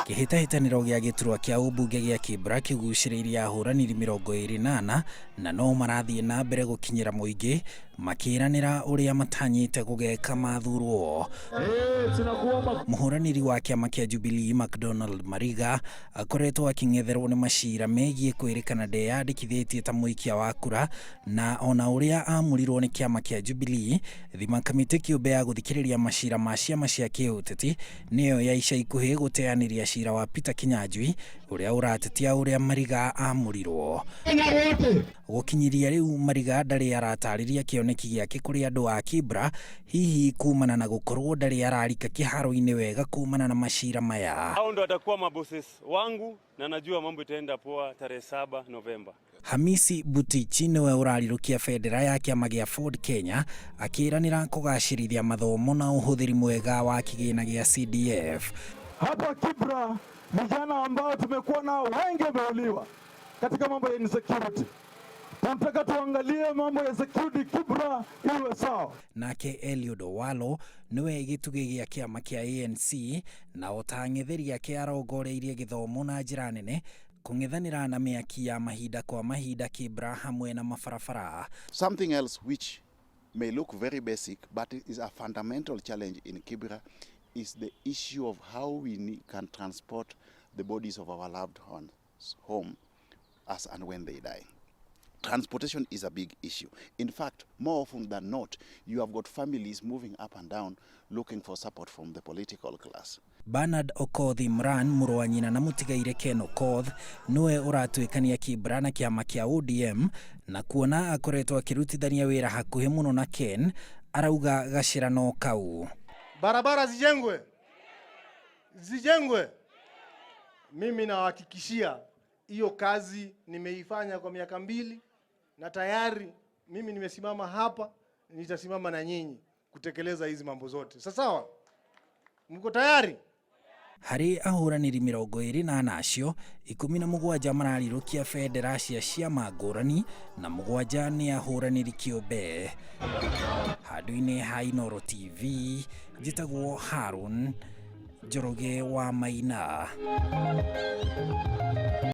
Kĩhĩtahĩtanĩro gĩa gĩturwa kĩa ũmbunge gĩa Kibra kĩgucĩrĩirie ahũranĩri 24 na no marathiĩ na mbere gũkinyĩra mũingĩ makĩranĩra ũrĩa matanyĩte gũgeka mathurwo. Mũhũranĩri wa kĩama kĩa Jubilee McDonald Mariga akoretwo akĩng'etherwo nĩ macira megiĩ kwĩrĩkana ndeyandĩkithĩtie ta mũikia wa kura na ona ũrĩa amũrirwo nĩ kĩama kĩa Jubilee. Thima kamĩtĩ kĩũmbe ya gũthikĩrĩria macira ma ciama cia kĩũteti nĩyo ya ica ikuhĩ gũteanĩria cira wa Peter Kinyanjui ũrĩa ũratetia ũrĩa Mariga amũrirwo. Gũkinyĩria rĩu Mariga ndarĩ aratarĩria kĩoneki gĩake kũrĩ andũ a Kibra, hihi kumana na gũkorwo ndarĩ ararika kĩharo-inĩ wega kumana na macira maya. Hao ndo watakuwa mabosses wangu na najua mambo itaenda poa tarehe 7 Novemba. Hamisi Butichi nĩwe ũrarirũkia bendera ya kĩama gĩa Ford Kenya akĩranĩra kũgacĩrithia mathomo na ũhũthĩri mwega wa kĩgĩna gĩa CDF. Hapa Kibra vijana ambao tumekuwa nao wengi wameuliwa katika mambo ya insecurity. Tunataka tuangalie mambo ya security Kibra iwe sawa. Nake Eliud Owalo nĩwe gĩtugĩ gĩa kĩama kĩa ANC na ota ang'etheri ake arongoreirie gĩthomo na njĩra nene kũng'ethanĩra na mĩaki ya mahinda kwa mahinda Kibra hamwe na mabarabara. Something else which may look very basic but is a fundamental challenge in Kibra is the issue of how we can transport the bodies of our loved ones home as and when they die. Transportation is a big issue. In fact, more often than not, you have got families moving up and down looking for support from the political class. Bernard Okoth Imran, mũrũ wa nyina na mũtigaire Ken Okoth, nĩwe ũratuĩkania Kibra na kĩama kĩa ODM na kuona akoretwo akĩrutithania wĩra hakuhĩ mũno na Ken, arauga gacĩra no kau. Barabara zijengwe, zijengwe. Mimi nawahakikishia hiyo kazi nimeifanya kwa miaka 2 na tayari mimi nimesimama hapa, nitasimama na nyinyi kutekeleza hizi mambo zote. Sawa, mko tayari? Harĩ ahũranĩri 24 acio, 17 mararirũkia bendera cia ciama ngũrani na 7 nĩ ahũranĩri kĩũmbe. Handũ-inĩ ha Inooro TV, njĩtagwo Harun Njoroge wa Maina.